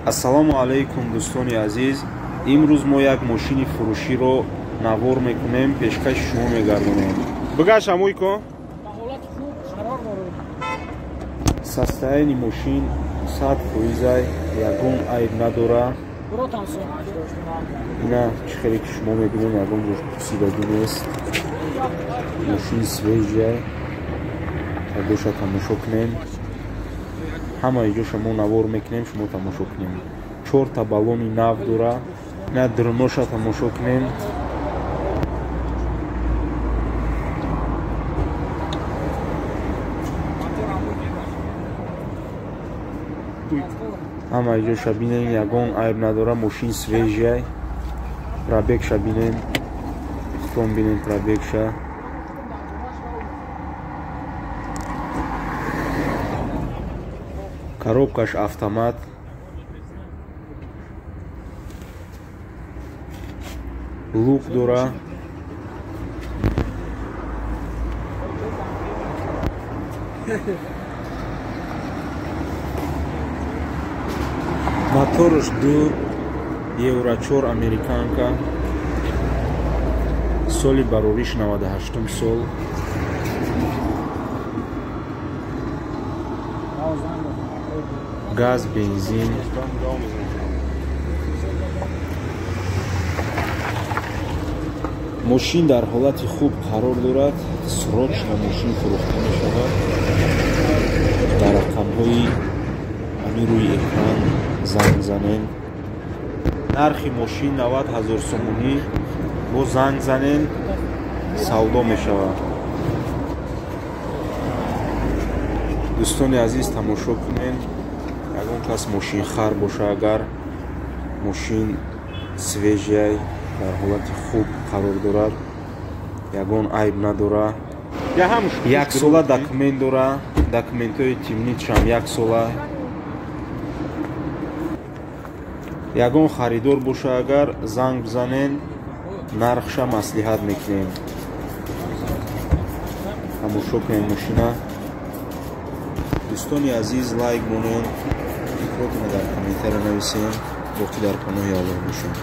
Ассалому алайкум, дӯстони азиз. Имрӯз мо як мошини фурӯширо навор мекунем, пешкаши шумо мегардонем. Бигаш амуйко. Состояние мошин 100%, ягон айб надора. Ина чӣ хеле ки шумо мебинед, ягон ҷош пусидагӣ нест. Мошин свежая. Тагоша тамошо кунем. Ҳамаи ҷоша мо навор мекунем, шумо тамошо кунем. 4 та баллони нав дора. Ина дурноша тамошо кунем. Ҳамаи ҷоша бинем, ягон айб надора, мошин свежая. Пробегша бинем, худтон бинем пробегша. Коробкаш автомат. Лук дора. Моторш 2 евро 4 американка. Соли барориш 98 сол. Газ, бензин. Мошин дар ҳолати хуб қарор дорад. Срочно мошин фурӯхта мешавад. Дар рақамҳои ҳамин рӯи экран занг занен. Нархи мошин 90 000 сомонӣ. Бо занг занен, савдо мешавад. Дӯстони азиз, тамошо кунен. Ягон кас мошинхар боша, агар мошин свежая, дар ҳолати хуб қарор дорад, ягон айб надора. Як сола документ дора, документҳои тимничам як сола. Ягон харидор боша, агар занг бизанен, нархша маслиҳат мекунем. Тамошо кунем мошина. Дӯстони азиз, лайк монен, фикротонро дар комментария нависен. Боқӣ дар паноҳи Аллоҳ бошед.